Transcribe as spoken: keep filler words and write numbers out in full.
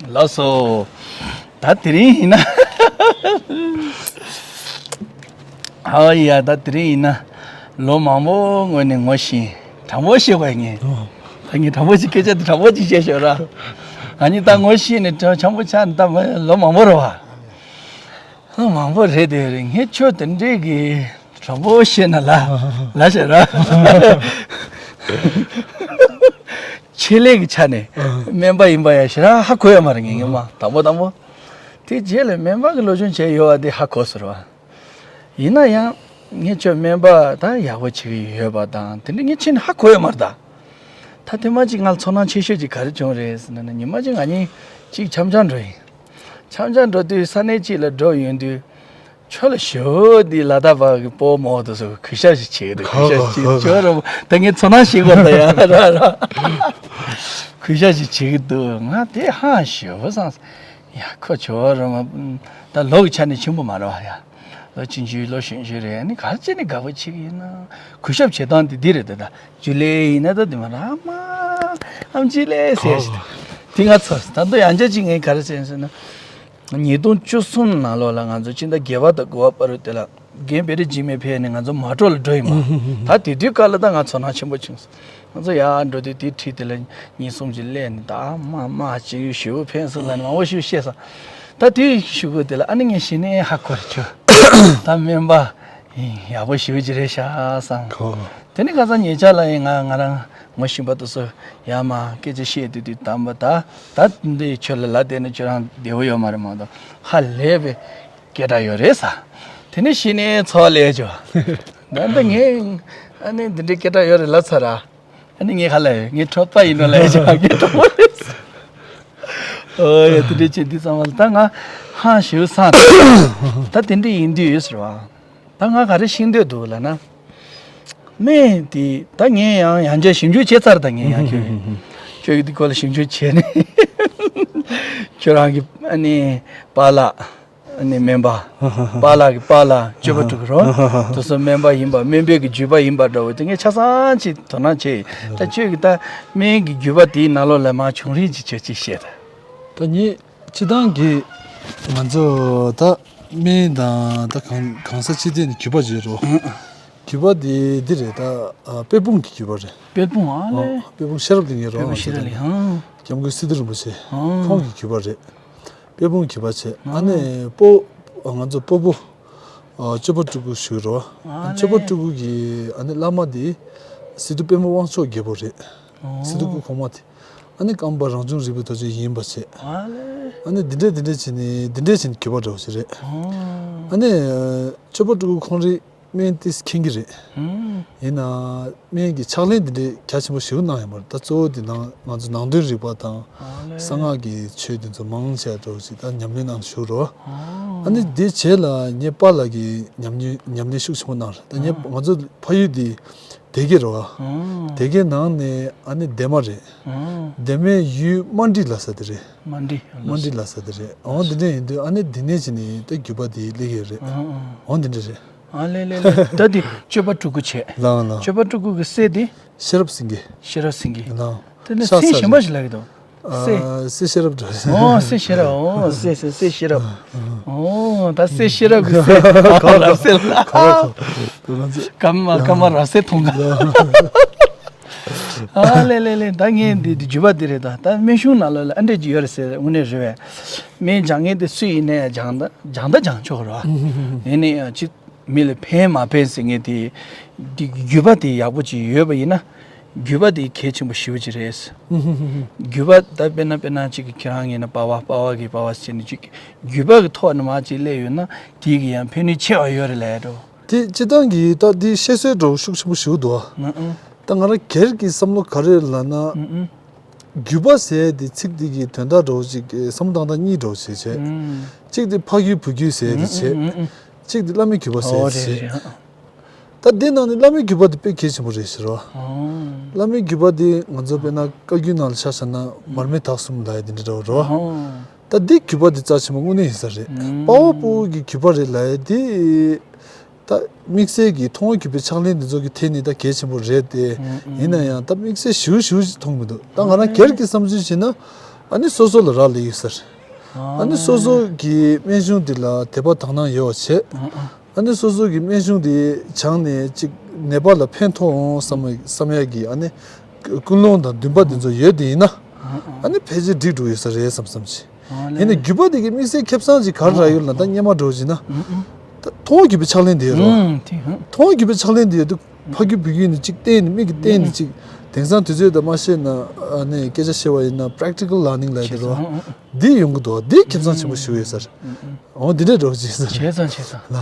ལགས་སོ། ད་དེ་རིང་ཡིན་ན། ཨ་ཡ། ད་དེ་རིང་ཡིན་ན། ལོ་མང་པོ་སྔོན་ནས་ངོ་ཤེས། དྲང་པོ་བཤད་དགོས་ངས། ད་ངས་དྲང་པོ་ཅིག་སྐད་ཆ་དེ་དྲང་པོ་ཅིག་བཤད་ཤོག་ར། ང་གཉིས་ད་ངོ་ཤེས་ནས་དྲང་འཆམ་པོ་ཆགས་ནས་ད་ལོ་མང་པོ་རེད་བ། ལོ་མང་པོ་རེད་དེ་རེད། ངས་ཁྱོད་དེ་འདྲས་ཀྱི་དྲང་པོ་བཤད་ན་ལ་ལ་བཤད་ར། ཆེད་ལས་ཀྱི་ཆ་ནས་སྨན་པ་ཡིན་པ་ཡ་ཞེ་དྲག་ཧ་གོ་ཡ་མ་རེད། ངས་སྔོན་མ་དང་པོ་དང་པོ། དེ་རྗེས་ལ་སྨན་པ་གི་སློབ་སྦྱོང་བྱས་ཡོད་པ་དེ་ཧ་གོ་སོང་ར། ཡིན་ན་ཡང་ངས་ཁྱོད་སྨན་པ་ད་ཡག་པོ་བྱེད་ཀྱི་ཡོད་པ་དང་དེ་འདྲ་ངས་ཁྱེད་ནས་ཧ་གོ་ཡོད་མ་རེད་ད། ད་ཐེངས་མ་གཅིག་ང་ལ་ཚོར་སྣང་ཆེ་ཤོས་ཅིག་ག་རེ་བྱུང་རེད་ཟེར་ན། ཉི་མ་གཅིག་ང་གཉིས་གཅིག་འཆམ་འཆམ་འགྲོ་ཡིན། འཆམ་འཆམ་འགྲོ་དུས་ས་གནས་གཅིག་ལ་འགྲོ་ཡོང་དུས། ཁྱོད་ལ་ཞེ་པོ་འདི་ལ་དྭགས་པ་གི་སྤོ་མོ་དེ་ཚོ་གུས་ཞབས་ཤིག་བྱེད་ཀྱི་འདུག་གུས་ཞབས་ཤིག་ཁོ་ཁོ་ཁྱོད་ར་ད་ངས་ཚོར་སྣང་ཞིག་གོ་ད་ཡ་ར་ར། གུས་ཞབས་ཤིག་བྱེད་ཀྱི་འདུག་ང་དེ་ཧང་ཞེ་པོ་སངས། ཡ་ཁོ་ཁྱོད་ར་མ་ད་ལོ་གི་ཆ་ནས་ཆེན་པོ་མ་རེད་བ་ཡ། ལོ་ཆུང་ཆུང་ལོ་གཞོན་གཞོན་རེད། ཨ་ནི་ག་རེ་བྱས་ནས་དགའ་པོ་བྱེད་ཀྱི་ཡིན་ན། གུས་ཞབས་བྱེད་སྟངས་དེ་འདི་རེད་ད། ད་ཇུ་ལེ་ཡིན་ན་ད་དེ་མ་ར་མ་ཨམ་ཇུ་ལེ་ཟེར་ཞིག་དེ་ང་ཚོ་ད་དུང་ཡང་བསྐྱར་ཅིག་ངས་ག་རེ་བྱས་ཟེར་ན། ཉིས་སྟོང་བཅུ་གསུམ་ནང་ལོགས་ལ་ང་ཚོ་སྤྱི་ཟླ་བརྒྱད་པ་དང་དགུ་པ་བར་དུ་དེ་ལ་རྒན་བེ་རི་འཇིགས་མེད་ཕེབས་ནས་ང་ཚོ་མལ་གྲོ་ལ་འགྲོ་ཡིན་པ། ད་དེ་དུས་སྐབས་ལ་ད་ང་ཚོར་སྣང་ཆེན་པོ་བྱུང་སོང་། ང་ཚོ་ཡར་འགྲོ་དུས་དེ་འཁྲིས་དེ་ལ་གཉིས་གསུམ་ཅིག་སླེབས་ནས་ད་མ་མ་ཅིག་ཞེ་པོ་ཕན་སོང་ལབ་ནས་མང་པོ་ཞིག་བཤད་སོང་། ད་དེའི་གཞུག་གུ་དེ་ལ་ཨ་ནི་ངས་གཞི་ནས་ཧ་གོ་རེ་བྱུང་། ད་སྨན་པ་ཡག་པོ་ཞེ་པོ་ཅིག་རེད་ཤག་བསམ། ཁོ་དེ་ནས་ཁ་སང་ཉེ་ཆར་ལ་ཡིན་ང་ང་རང་ངོ་ཤེས་པ་དེ་ཚོ་ཡར་མར་སྐད་ཆ་བཤད་དུས་དུས་དམ་པ་ད་ད་འདི་ཁྱོད་ལ་ལ་བསྡད་ནས་ཁྱོད་རང་བདེ་པོ་ཡོད་མ་རེད་མ་གཏོགས་ཧ་ལས་པའི་སྐད་གྲགས་ཡོད་རེད་ཟེར། དེ་ནས་གཞི་ནས་ཚོར་བ་སླེབས་བྱུང་། ད་ལྟ་ངས་ཨ་ནི་འདི་འདྲའི་སྐད་གྲགས་ཡོད་རེད་ལབ་ཚར་ར། ཨ་ནི་ངས་ཧ་ལས་ཡོད། ངས་གྲོགས་པོ་ཡིན་ནོ་ལབ་བྱུང་། ངས་གྲོགས་པོ་རེད་ཟེར། ཨོ་ཡ། དེ་འདྲའི་བྱས་འདི་ཚང་མ་ལ་ད་ང་ཧང་ཞེ་པོ་སངས། ད་དེ་འདྲ་ཡིན་དུས་ཡོད་ཟེར་བ། ད་ང་ག་རེ་ཤེས་འདོད་འདུག་ལབ་ན། སྨན་དེ་ད་ངས་ཡང་ཡང་བསྐྱར་ཞིབ་འཇུག་བྱས་ཚར། ད་ངས་ཡང་ཁྱོད་ཁྱོད་ཀྱི་འདི་སྐོར་ལ་ཞིབ་འཇུག་བྱས་ནས་ཁྱོད་རང་གི་ཨ་ནི་པཱ་ལགས། ཨ་ནི་སྨན་པ། པཱ་ལགས་ཀྱི་པཱ་ལགས་སྤྱོད་པ་སྤྲུལ་སྐུ་རོ། དེ་ཚོ་སྨན་པ་ཡིན་པ་སྨན་པའི་གི་བརྒྱུད་པ་ཡིན་པ་འདྲ་བོ་དེ་ངས་ཆ་ཚང་ཅིག་དོ་སྣང་བྱས་ཡིན། ད་ཁྱོད་ཀྱི་ད་སྨན་གྱི་བརྒྱུད་པ་དེའི་ནང་ལོགས་ལ་མར་བྱུང་རིམ་ཅིག་ཁྱོད་ཅིག་བཤད་ད། ད་ངས་སྤྱི་བཏང་གི་ང་ཚོ་ད་སྨན་དང་ད་གང་གང་ས་ཅི་ཐད་ནས་བརྒྱུད་པ་བརྗོད་རོགས། བརྒྱུད་པ་དེ་འདི་རེད། ད་ཨ་དཔལ་སྤུངས་ཀྱི་བརྒྱུད་པ་རེད། དཔལ་སྤུངས་ཨ་ཨ་ལེ། དཔལ་སྤུངས་ཤེས་རབ་ཀྱི་ངེས་རོགས། དཔལ་སྤུངས་ཤེས་རབ་ལས་ཧང་། སྐྱབས་མགོན་སི་ཏུ་རིན་པོ་ཆེ་ཧང་། ཁོང་གི་བརྒྱུད་པ་རེད། དཔལ་སྤུངས་བརྒྱུད་པ་བྱས། ཨ་ཨ་ནི་སྤོ་ང་ཚོ་སྤོ་བོ་ཨ་སྤྱོད་པ་སྤྲུལ་སྐུ་ཞུ་རོགས། ཨ་ལེ། སྤྱོད་པ་སྤྲུལ་སྐུ་གི་ཨ་ནི་བླ་མ་དེ་སི་ཏུ་པད་མ་དབང་ཕྱུག་རྒྱལ་པོ་རེད། ཨོ། སི་ཏུ་སྐུ་གོང་མ་དེ། ཨ་ནི་ཀརྨ་པ་རང་བྱུང་རིག་པའི་རྡོ་རྗེ་ཡིན་པ་བྱས། ཨ་ལེ། ཨ་ནི་འདི་འདྲས་འདི་འདྲས་བྱས་ནས་འདི་འདྲས་བྱས་ནས་བརྒྱུད་པ་འདྲ་བོ་ཞིག་རེད། ཨོ། ཨ་ནི་སྤྱོད་པ་སྤྲུལ་སྐུ་ཁོང་རེད། སྨན་ཏིས་མཁྱེན་གྱི་རེད། ཨུམ། ཡིན་ན་སྨན་གྱི་ཕྱག་ལེན་འདི་འདྲའི་རྒྱ་ཆེན་པོ་ཞིག་གནང་ཡོད་མ་རེད། ད་གཙོ་བོ་འདི་ནང་ང་ཚོ་ནང་དོན་རིག་པ་དང་ཨ་ལེ། གསང་སྔགས་ཀྱི་ཆོས་འདི་ཚོ་མང་ཆེ་བ་འདྲ་བོ་ཞིག་ད་ཉམས་ལེན་གནང་བཞུགས་རོགས། ཨོ། ཨ་ནི་དེ་རྗེས་ལ་ངའི་པཱ་ལགས་ཀྱིས་ཉམས་ལེན་ཉམས་ལེན་ཤུགས་ཆེན་པོ་གནང་རེད། ད་ངའི་ཨོ། ང་ཚོ་ཕ་ཡུལ་འདི་སྡེ་དགེ་རེད་བ། ཨོ། སྡེ་དགེ་ནང་ནས་ཨ་ནི་སྡེ་མ་རེད། ཨོ། སྡེ་མའི་ཡུལ་རྨ་འབྲི་ལབ་ས་དེ་རེད། རྨ་འབྲི། རྨ་འབྲི་ལབ་ས་དེ་རེད། འོ་འདི་འདྲ་ཡིན་དུས་ཨ་ནི་འདི་ནས་བྱས་ནས་ད་བརྒྱུད་པ་དེ་སླེབས་ཡོད་རེད། ཨོ་ཨོ། འོ་འདི་འདྲ་རེད། ཨ་ལེ་ལེ་ལེ། ད་དེ་སྤྱོད་པ་སྤྲུལ་སྐུ་བྱས། ལགས་ལགས། སྤྱོད་པ་སྤྲུལ་སྐུ་གི་སྲས་དེ། ཤེས་རབ་སེང་གེ། ཤེས་རབ་སེང་གེ། ལགས། དེ་ནས་ཤ་སེང་ས་གཞན་པ་རེད། ཞིག་ལབ་ཀྱི་འདུག་ཨ་སེ། སེ་ཤེས་རབ་འདྲ། ཨོ་སེ་ཤེས་རབ། ཨོ་སེ་སེ་སེ་ཤེས་རབ། ཨོ་ད་སེ་ཤེས་རབ་ཀྱི་སེ་གོང་ལ་སེ་ལ། ཀརྨ་ཀརྨ་རབ་གསལ་མཐོང་ག་ཨ་ལེ་ལེ་ལེ། ད་ངས་འདི་འདི་བརྒྱུད་པ་འདི་རེད། ད་ད་སྨན་གཞུང་ནང་ལོགས་ལ་ཨ་འདྲས་ཅིག་ཡོད་རེད་ཟེར། དངོས་གནས་རེད་པས། སྨན་སྦྱང་མཁན་དེ་སུ་ཡིན་ནའི་སྦྱང་ད་སྦྱང་ད་སྦྱང་ཆོག་རེད་བ། ཡིན་ནའི་ཡང་ཅིག་མི་ལ་ཕན་མ་ཕན་ཟེར་མཁན་དེ་འདི་བརྒྱུད་པ་དེ་ཡག་པོ་ཅིག་ཡོད་པ་ཡིན་ན། བརྒྱུད་པ་དེ་གལ་ཆེན་པོ་ཞེ་པོ་ཅིག་རེད། བརྒྱུད་པ་ད་དཔེར་ན་དཔེར་ན་ཅིག་གི་ཁྱེད་རང་ཡིན་ན་པ་ཕ་པ་ཕ་གི་པ་ཕ་ཟེར་ནས་ཅིག་བརྒྱུད་པ་གི་ཐོག་ནས་མར་ཅིག་སླེབས་ཡོད་ན་དེ་གི་ཡང་ཕན་ནུས་ཆེ་བ་ཡོད་རེད་ལབ་འགྲོ། དེ་སྤྱིར་བཏང་གི་ད་དེ་བཤད་སྲོལ་འདྲ་བོ་ཤུགས་ཆེན་པོ་ཞིག་འདུག་ཨ། ཨང་ཨང་། ད་ང་རང་སྒེར་གྱི་བསམ་བློ་ག་རེ་ལབ་ན། ཨང་ཨང་། བརྒྱུད་པ་ཟེར་དེ་ཚིག་དེ་གི་དོན་དག་འདྲ་བོ་ཅིག་གི་བསམ་བློ་བཏང་སྟངས་གཉིས་འདྲ་བོ་ཞིག་བྱས། ཨང་། གཅིག་དེ་ཕ་རྒྱུད་བུ་རྒྱུད་ཟེར་དེ་བྱས། ཨང་ཨང་ཨང་། གཅིག་དེ་བླ་མའི་བརྒྱུད་པ་ཟེར་ཨོ་དེ་རེད་བྱས། རེད། ད་དེ་ནང་ནས་བླ་མའི་བརྒྱུད་པ་དེ་དཔེ་གལ་ཆེན་པོ་རེད་ཟེར་བ། ཨང་། བླ་མའི་བརྒྱུད་པ་དེ་ང་ཚོ་དཔེར་ན་བཀའ་བརྒྱུད་ནང་ལ་ཆ་བཞག་ན་མར་མེ་དྭགས་གསུམ་ལབ་ཡ་དེ་འདྲ་འདྲ་བོ་རེད་བ། ཨང་། ད་འདི་བརྒྱུད་པ་འདི་རྩ་ཆེན་པོ་དངོས་གནས་ཡིན་ས་རེད། ཨང་། དཔའ་བོ་དཔའ་བོ་གི་བརྒྱུད་པ་རེད་ལབ་ཡ་འདི། ད་དམིགས་བསལ་གྱི་མཐོང་བ་བརྒྱུད་པའི་ཕྱག་ལེན་འདི་ཚོ་གི་ཐད་ནས་ད་གལ་ཆེན་པོ་རེད་དེ། ཨང་ཨང་། ཡིན་ན་ཡང་ད་དམིགས་བསལ་ཞེ་པོ་ཞེ་པོ་ཞིག་མཐོང་མི་འདུག་ད་ང་རང་སྒེར་གྱི་བསམ་ཚུལ་བྱས་ན། ཨ་ནི་སོ་སོ་ལ་རག་ལས་ཡོད་ས་རེད། ཨ་ནི་སོ་སོ་གི་སྨན་གཞུང་འདི་ལ་དད་པ་དག་སྣང་ཡོད་པ་བྱས། ཨ་ནི་སོ་སོ་གི་སྨན་གཞུང་འདི་སྦྱངས་ནས་ཅིག་ནད་པ་ལ་ཕན་ཐོགས་འོང་བསམ་བསམ་ཡ་གི་ཨ་ནི་ཀུན་སློང་དང་འདུན་པ་འདི་ཚོ་ཡོད་དེ་ཡིན་ན། ཨ་ནི་ཕལ་ཆེར་འགྲིག་འགྲོ་ཡོད་ས་རེད་བསམ་བསམ་བྱས། ཡིན་ནའི་རྒྱུད་པ་འདི་གི་དམིགས་བསལ་ཁེ་བཟང་ཅིག་ག་རེ་རག་ཡོད་ལབ་ན། ད་སྔོན་མ་འདྲ་བོ་བྱས་ན། ད་མཐོང་བ་བརྒྱུད་པའི་ཕྱག་ལེན་དེ་ཡོད་རེད་བ། མཐོང་བ་བརྒྱུད་པའི་ཕྱག་ལེན་དེ་ཡོད་དུས། ཕ་རྒྱུད་བུ་རྒྱུད་ནས་ཅིག་བསྟན་ནས། མིག་གིས་བསྟན་ནས་ཅིག་དེང་སང་དུས་ཚོད་དང་མ་ཤེས་ན། ཨ་ནི་སྐད་ཆ་བཤད་པ་ཡིན་ན། practical learning ལབ་ཡ་དེ་རེད་བ། འདི་ཡོང་གི་འདུག་འདི་ཁེ་བཟང་ཆེན་པོ་ཞིག་ཡོད་ས་རེད། འོ་འདི་འདྲ་འདྲ་བོ་ཅིག་ཡོད་ས་རེད། བྱས་ཙང་བྱས་ཙང་། ལགས།